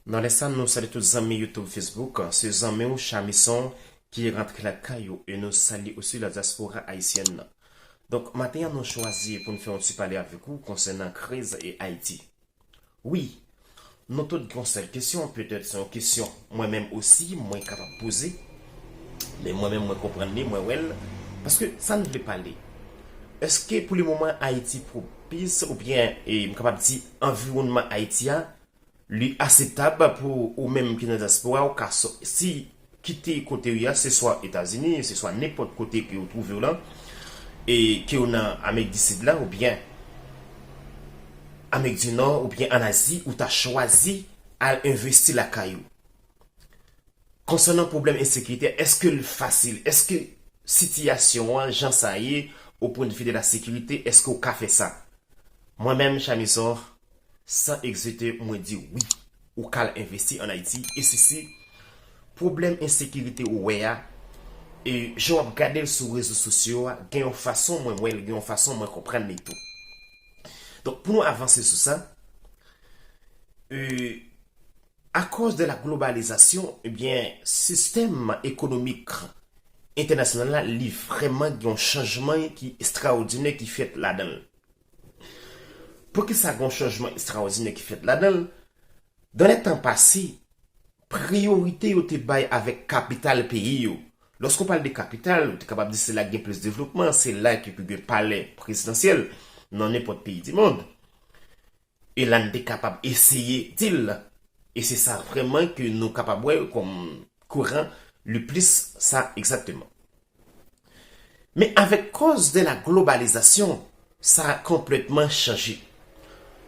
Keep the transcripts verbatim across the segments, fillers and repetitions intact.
Nan lè sa, nou salye tout zanmi YouTube, Facebook. Se zanmi w, Chamison, ki rantre lakay ou, e nou salye osi la diaspora ayisyèn nan. Donk, maten an, nou chwazi pou n fè yon ti pale avèk ou konsènan kriz e Ayiti. Wi, nou tout gen yon sèl kesyon, petèt se yon kesyon mwen menm osi, mwen kapab poze, men mwen menm, mwen konprann li, mwen wè l, paske sa n vle pale. Èske pou le moman Ayiti pwopis, oubyen, e, m kapab di, anviwònman Ayiti a, li aseptab pou ou menm ki nan dyaspora, ou ka sòti, kite kote w ye a, se swa Etazini, se swa nenpòt kote ke w twouve w lan, e ke w nan Amerik di Sid la, oubyen Amerik di Nò, oubyen ann Azi, ou ta chwazi al envesti lakay ou. Konsènan pwoblèm ensekirite, èske l fasil? Èske sitiyasyon an, jan sa ye, o pwennvi de la sekirite, èske w ka fè sa? Mwen menm, Chamison, san egzite, mwen di wi, ou ka al envesti ann Ayiti, e sisi, pwoblèm ensekirite ou wè a, e jan w ap gade l sou rezo sosyo a, gen yon fason mwen wè l, gen yon fason mwen konprann li tou. Donk, pou nou avanse sou sa, e, akoz de la globalizasyon, ebyen, sistèm ekonomik entènasyonal la, li vrèman gen yon chanjman ki estraòdinè ki fèt ladan l. Poukisa gen yon chanjman estraòdinè ki fèt ladan l? Dan lè tan pase, priyorite yo te bay avèk kapital peyi yo. Lòske w pale de kapital, ou te kapab di se la ki gen plis devlopman, se la ki, ki gen palè prezidansyèl nan nenpòt peyi di mond. E la n te kapab eseye di l. E se sa vrèman ke nou kapab wè kòm kouran le plis sa egzakteman. Men avèk koz de la globalizasyon, sa konplètman chanje.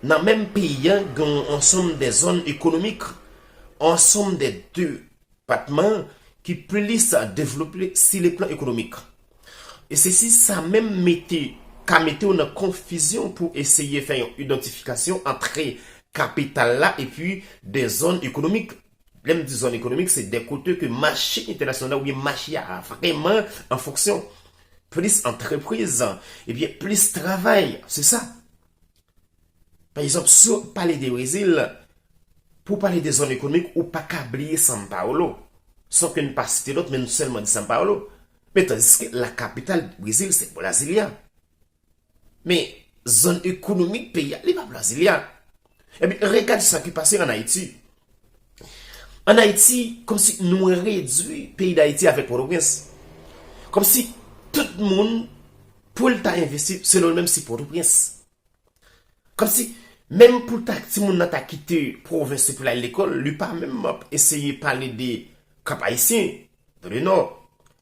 Nan menm peyi an, gen yon ansanm de zòn ekonomik, ansanm de depatman ki plis devlope si le plan ekonomik. E se si sa menm mete, ka mete w nan konfizyon pou eseye fè yon idantifikasyon antre kapital la epi de zòn ekonomik. Lè m di zòn ekonomik, se de kote ke mache entènasyonal oubyen mache a vrèman an fonksyon. Plis antrepriz, ebyen plis travay, se sa. Pa egzanp, si w pale de Brezil, pou w pale de zòn ekonomik, ou pa ka bliye São Paulo. San ke n pa site lòt, men nou sèlman di São Paulo. Men tandiske la kapital Brezil, se Brasilia. Men zòn ekonomik peyi a, li pa Brasilia. Ebyen, regade sa ki pase ann Ayiti. Ann Ayiti, kòmsi nou redui peyi Dayiti avèk Pòtoprens. Kòmsi tout moun, pou l ta envesti, selon l menm, se Pòtoprens. Kòmsi, menm pou ta, timoun nan ta kite pwovens li pou l al lekòl, li pa menm ap eseye pale de Kap Ayisyen, dan le Nò.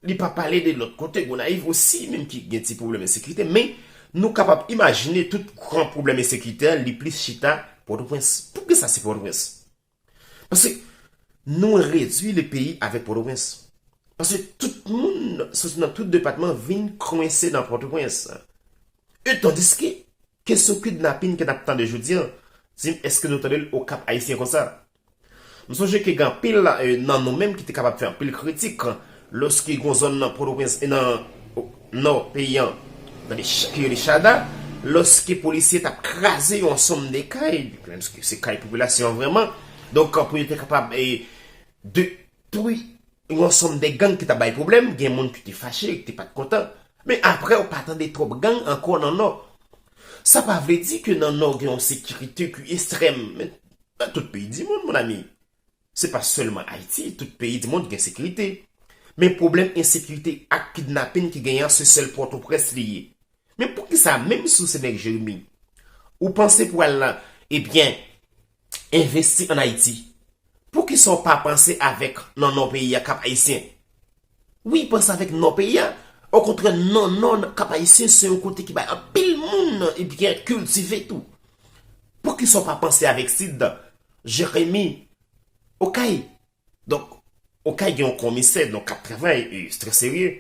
Li pa pale de lòt kote, Gonayiv osi, menm ki gen ti pwoblèm ensekirite, men nou kapab imajine tout gran pwoblèm ensekirite a, li plis chita Pòtoprens. Poukisa se Pòtoprens? Paske nou redui le peyi avèk Pòtoprens. Paske tout moun, soti nan tout depatman, vin kwense nan Pòtoprens. E tandiske kesyon kidnapin ke n ap tande jodi a, di m èske nou tande l o Kap Ayisyen konsa? M sonje ke gen anpil, e, nan nou menm ki te kapab fè anpil kritik lòske gen yon zòn nan Pòtoprens e nan nò peyi an, nan de ch-, ki rele Chada, lòske polisye t ap kraze yon ansanm de kay, se kay popilasyon an vrèman, donk, pou yo te kapab, e, detwi yon ansanm de gang ki t ap bay pwoblèm, gen moun ki te fache, ki te pa t kontan. Men apre, ou pa tande twòp gang ankò nan nò. Sa pa vle di ke nan nò gen yon sekirite ki ekstrèm. Men nan tout peyi di mond, mon ami. Se pa sèlman Ayiti, tout peyi di mond gen sekirite. Men pwoblèm ensekirite ak kidnapin ki genyen an, se sèl Pòtoprens li ye. Men poukisa, menm si w se nèg Jeremi, ou panse pou al, ebyen, envesti ann Ayiti, poukisa w pa panse avèk nan nò peyi a, Kap Ayisyen? Wi, panse avèk nò peyi a. Okontrè, nan nò, Kap Ayisyen se yon kote ki bay anpil moun, ebyen, kiltive tou. Poukisa w pa panse avèk Sid, Jeremi, Okay? Donk, Okay gen yon komisè, donk, k ap travay, e, trè serye.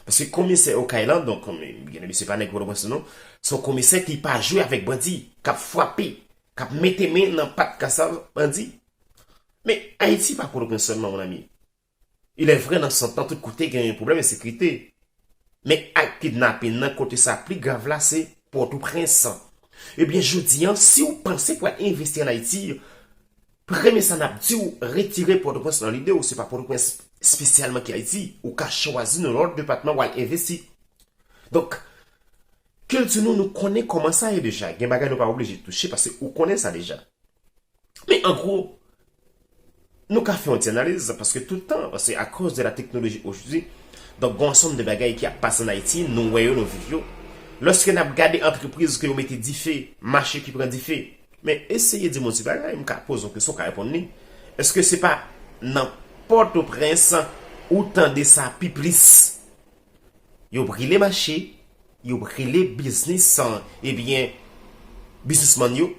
Paske komisè Okay lan, donk, byenede, se pa nèg Pòtoprens non. Se yon komisè ki pa jwe avèk bandi, k ap frape, k ap mete men nan pat kasav bandi. Men Ayiti pa Pòtoprens sèlman, mon ami. Il est vrai, nan sant lan, tout kote gen pwoblèm ensekirite. Men ak kidnapin nan, kote sa pli grav la, se Pòtoprens. Ebyen, jodi an, si w panse pou al envesti ann Ayiti, Premye sa n ap di w, retire Pòtoprens nan lide w, se pa Pòtoprens espesyalman ki Ayiti, ou ka chwazi nan lòt depatman w al envesti. Donk, kilti nou, nou konnen kòman sa ye deja. Gen bagay nou pa oblije touche paske ou konnen sa deja. Men an gwo, nou ka fè yon ti analiz, paske tout tan, paske à cause de la technologie aujourd'hui, donk, gon ansanm de bagay ki ap pase an Ayiti, nou wè yo, nou viv yo. Lòske n ap gade antrepriz ke yo mete dife, mache ki pran dife, men eseye di m yon ti bagay, m ka poze yon kesyon, w ka reponn li. Èske se pa nan Pòtoprens ou tande sa pi plis? Yo brile mache, yo brile biznis, ebyen, biznismann yo.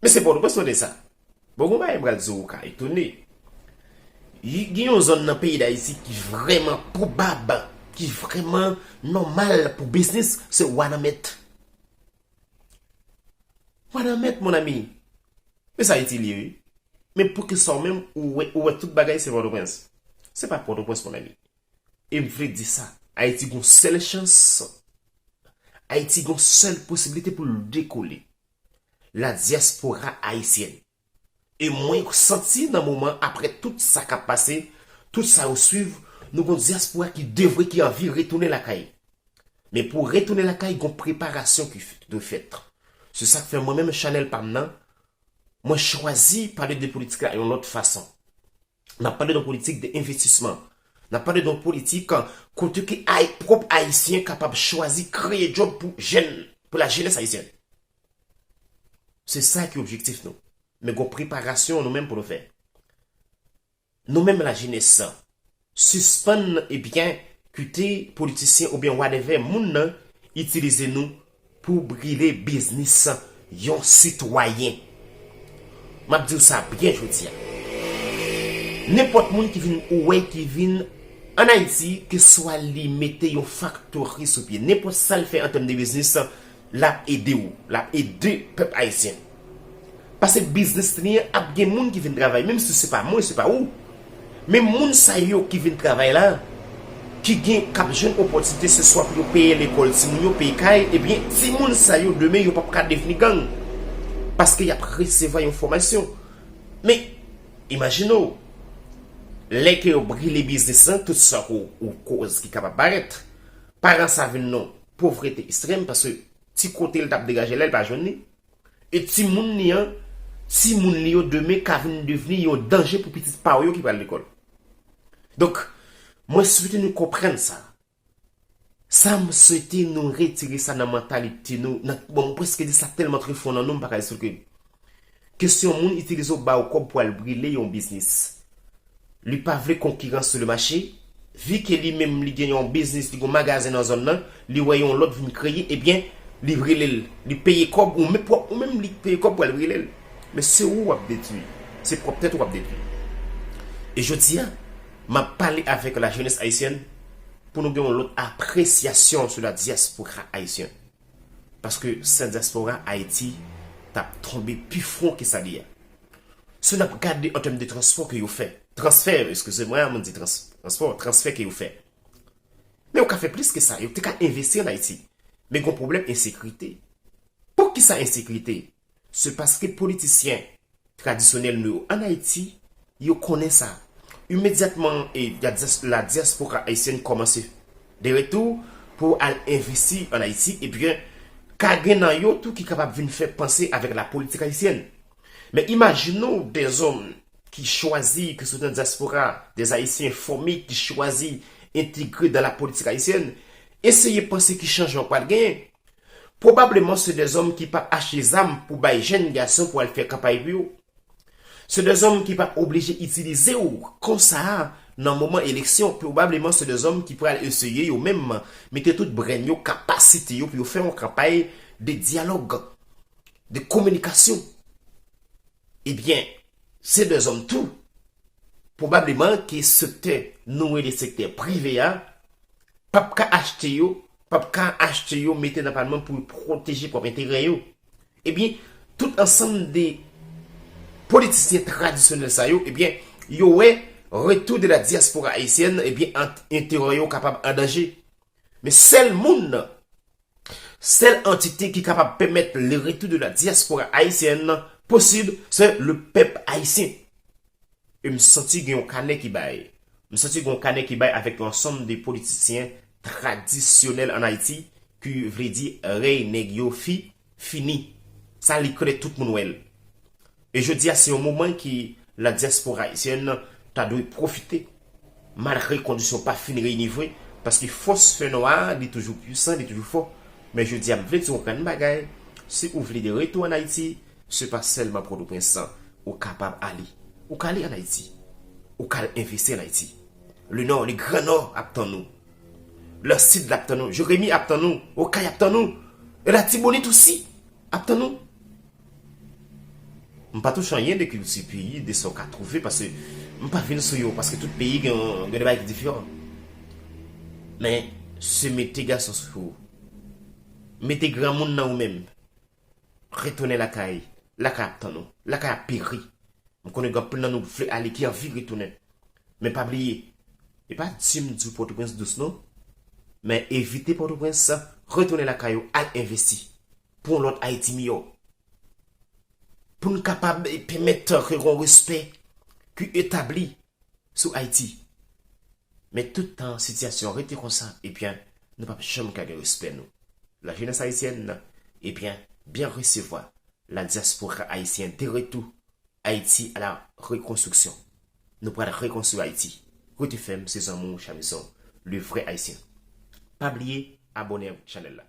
Men se Pòtoprens nou tande sa. Bon, gon bagay m pral di w, ou ka etone. Gen yon zòn nan peyi Dayiti ki vrèman pwobab, ki vrèman nòmal pou biznis, se Wanament. Wanament, mon ami. Men sa Ayiti li ye, wi. Men poukisa w menm, ou wè, ou wè tout bagay se Pòtoprens? Se pa Pòtoprens, mon ami. E m vle di sa, Ayiti gon sèl chans. Ayiti gon sèl posiblite pou l dekole. La diaspora haïtienne. E mwen santi nan moman, apre tout sa k ap pase, tout sa yo swiv, nou gon dyaspora ki devwe, ki anvi retounen lakay. Men pou retounen lakay, gon preparasyon ki f-, dwe fèt. Se sa k fè mwen menm, chanèl pa m nan, mwen chwazi pale de politik la yon lòt fason. N ap pale de yon politik de envestisman. N ap pale de yon politik, euh, kote ke ay-, pwòp Ayisyen kapab chwazi kreye djòb pou jèn, pou la jeunesse haïtienne. Se sa ki objektif nou. Men gon preparasyon nou menm pou nou fè. Nou menm lajenès, sispann, ebyen, kite politisyen oubyen whatever moun nan itilize nou pou brile biznis yon sitwayen. M ap di w sa byen jodi a. Nenpòt moun ki vin, ou wè, ki vin ann Ayiti, keswa li mete yon faktori sou pye, nenpòt sa l fè an tèm de biznis, l ap ede w, l ap ede pèp ayisyen. Paske biznis li an ap gen moun ki vin travay, menm si se pa mwen, se pa ou. Men moun sa yo ki vin travay la, ki gen, k ap jwenn opòtinite se swa pou yo peye lekòl timoun yo, peye kay, ebyen, timoun sa yo demen yo p ap ka devni gang. Paske y ap resevwa yon fòmasyon. Men, imajine w, lè ke yo brile biznis lan, tout sa ke w, ou koz ki kapab parèt, paran sa vin nan povrete ekstrèm, paske ti kote l t ap degaje la, l pa jwenn li. E timoun li an, timoun li yo demen ka vin devni yon danje pou pitit pa w yo ki pral lekòl. Donk, mwen swete nou konprann sa. Sa m swete nou retire sa nan mantalite nou, nan, bon, mwen prèske di sa tèlman trè fon nan nou, m pa ka eksplike. Kesyon moun itilize w, ba w kòb pou al brile yon biznis. Li pa vle konkirans sou le mache. Vi ke li menm li gen yon biznis, li gen yon magazen nan zòn nan, li wè yon lòt vin kreye, ebyen, li brile l, li peye kòb, ou menm pwòp, ou menm li peye kòb pou al brile l. Men se ou w ap detwi. Se pwòp tèt ou w ap detwi. E jodi a, m ap pale avèk la jeunesse haïtienne pou nou gen yon lòt apresyasyon sou la diaspora haïtienne. Paske san diaspora, Ayiti t ap tonbe pi fon ke sa li a. Si n ap gade an tèm de transpò ke yo fè, transfè, eskize mwen, mwen di trans-, transpò, transfè ke yo fè. Men yo ka fè plis ke sa, yo te ka envesti ann Ayiti. Men gon pwoblèm ensekirite. Poukisa ensekirite? Se paske politisyen tradisyonèl nou yo ann Ayiti, yo konnen sa. Imedyatman, e, la dias-, la diaspora haïtienne kòmanse de retou pou al envesti ann Ayiti, ebyen, ka gen nan yo tou ki kapab vin fè panse avèk la politik ayisyèn. Men imajine w de zòm ki chwazi, ki soti nan diaspora, des Haïtiens formés ki chwazi entegre dans la politique haïtienne, eseye panse ki chanjman pral genyen. Pwobableman, se de zòm ki p ap achte zam pou bay jèn gason pou al fè kanpay pou yo. Se de zòm ki p ap oblije itilize w konsa a nan moman eleksyon. Pwobableman, se de zòm ki pral eseye yo menm mete tout brenn yo, kapasite yo pou yo fè yon kanpay de dyalòg, de kominikasyon. Ebyen, se de zòm tou. Pwobableman ke sektè, nou rele sektè prive a, p ap ka achte yo, p ap ka achte yo mete nan palman pou yo pwoteje pwòp enterè yo. Ebyen, tout ansanm de politisyen tradisyonèl sa yo, ebyen, yo wè retour de la diaspora haïtienne, ebyen, ant-, enterè yo kapab an danje. Men sèl moun, sèl antite ki kapab pèmèt le retour de la diaspora haïtienne, posib, se le pèp ayisyen. E m santi gen yon kanè ki bay. M santi gen yon kanè ki bay avèk yon ansanm de politisyen tradisyonèl ann Ayiti, ki vle di rèy nèg yo fi, fini. Sa li klè, tout moun wè l. E jodi a, se yon moman ki la dyaspora ayisyèn ta dwe pwofite, malgre kondisyon pa fin reyini vre, paske fòs fè nwa a, li toujou pwisan, li toujou fò. Men jodi a, m vle di w yon grenn bagay, si ou vle de retou ann Ayiti, se pa sèlman Pòtoprens ou kapab ale. Ou ka ale ann Ayiti. Ou ka al envesti ann Ayiti. Le Nò, le Gran Nò ap tann ou. Le Sid la ap tann ou. Jeremi ap tann ou. Okay ap tann ou. E Latibonit osi ap tann ou. M pa touche anyen de kilti peyi, de sa w ka twouve, paske m pa vin sou yo, paske tout peyi gen, gen de bagay ki diferan. Men, se mete gason sou ou. Mete granmoun nan ou menm. Retounen lakay. Lakay ap tann ou. Lakay ap peri. M konnen gen anpil nan nou vle ale, ki anvi retounen. Men pa bliye, e pa di m di w Pòtoprens dous non. Men evite Pòtoprens, retounen lakay ou, al envesti. Pou yon lòt Ayiti miyò. Pou n kapab pèmèt ke gen yon respè ki etabli sou Ayiti. Men tout tan sitiyasyon an rete konsa, ebyen, nou p ap janm ka gen respè nou. Lajenès ayisyèn, ebyen, byen resevwa ladyaspora ayisyen de retou. Ayiti a la rekonstriksyon. Nou pral rekonstwi Ayiti. Rete fèm, se zanmi w, Chamison, le vrai Haïtien. Pa bliye abòne ak chanèl la.